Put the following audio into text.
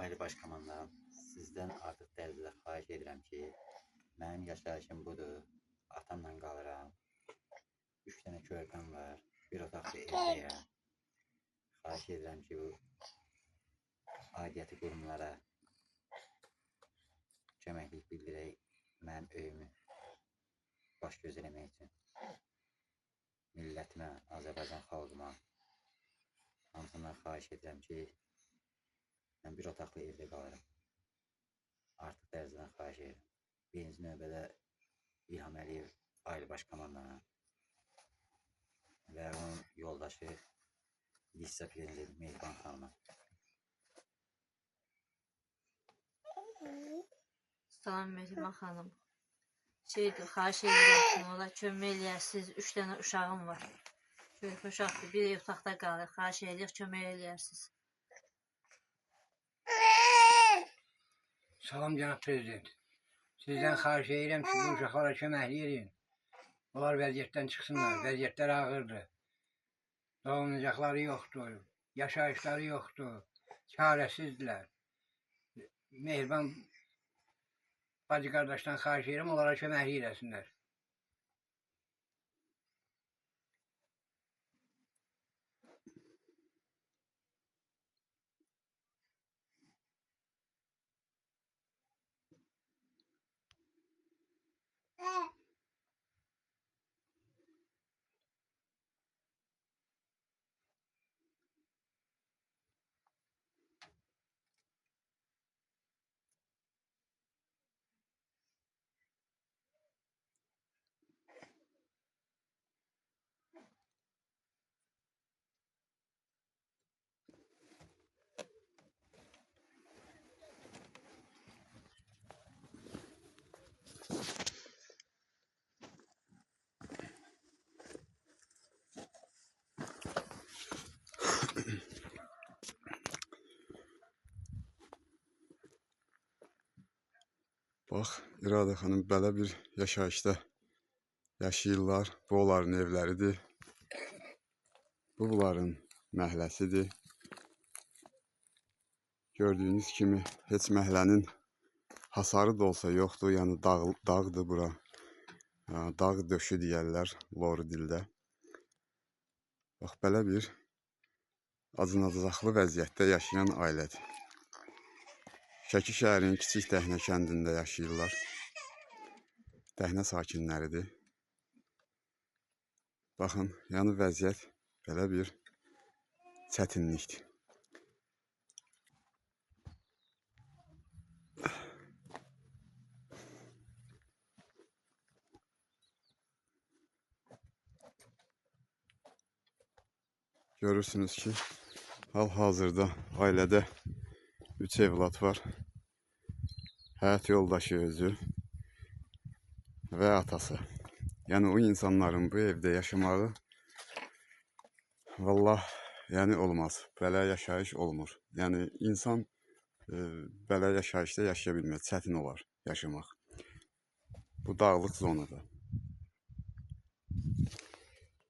Ali Baş Komandan, sizdən artıq dərəcədə xahiş edirəm ki, mənim yaşayışım budur. Atamla qalıram. 3 dənə körpəm var. Bir otaqlı evdəyəm. Xahiş edirəm ki, bu aidiyyəti qurumlara köməklik bildirək mənim öyümü baş göz eləmək üçün. Millətimə, Azərbaycan xalqıma hamısından xahiş edirəm ki, mən bir otaqlı evdə qalıram. Artıq dərəcədən xahiş edirəm. Birinci növbədə İlham Əliyev Ali Baş Komandana və onun yoldaşı vitse-prezident Mehriban xanıma. Salam Mehriban xanım. Xahiş edirəm ki, ola kömək eləyəsiniz. 3 dənə uşağım var. Körpə uşaqdır, bir otaqda qalır. Xahiş edirik, kömək eləyəsiniz. Salam cənab prezident. Sizdən xahiş edirəm ki, bu uşaqlara köməklik edin. Onlar vəziyyətdən çıxsınlar. Vəziyyətləri ağırdır. Dolanacaqları yoxdur. Yaşayışları yoxdur. Çarəsizdilər. Mehriban bacı qardaşdan xahiş edirəm, onlara köməklik eləsinlər. Bax, İradə xanım belə bir yaşayışda yaşayırlar. Bu onların evləridir. Bu bunların məhəlləsidir. Gördüyünüz kimi heç məhəllənin hasarı da olsa yoxdur. Yəni dağdır bura. Dağ döşü deyərlər loru dildə. Bax, belə bir acınacaqlı vəziyyətdə yaşayan ailədir. Şəki şəhərinin Kiçik Dəhnə kəndində yaşayırlar. Dəhnə sakinləridir. Baxın, yəni vəziyyət belə bir çətinlikdir. Görürsünüz ki, hal-hazırda ailədə 3 evlat var. Həyat yoldaşı özü və atası. Yəni o insanların bu evdə yaşamağı vallah yəni olmaz. Belə yaşayış olmur. Yəni insan belə yaşayışda yaşaya bilməz. Çətin olar yaşamaq. Bu dağlıq zonada.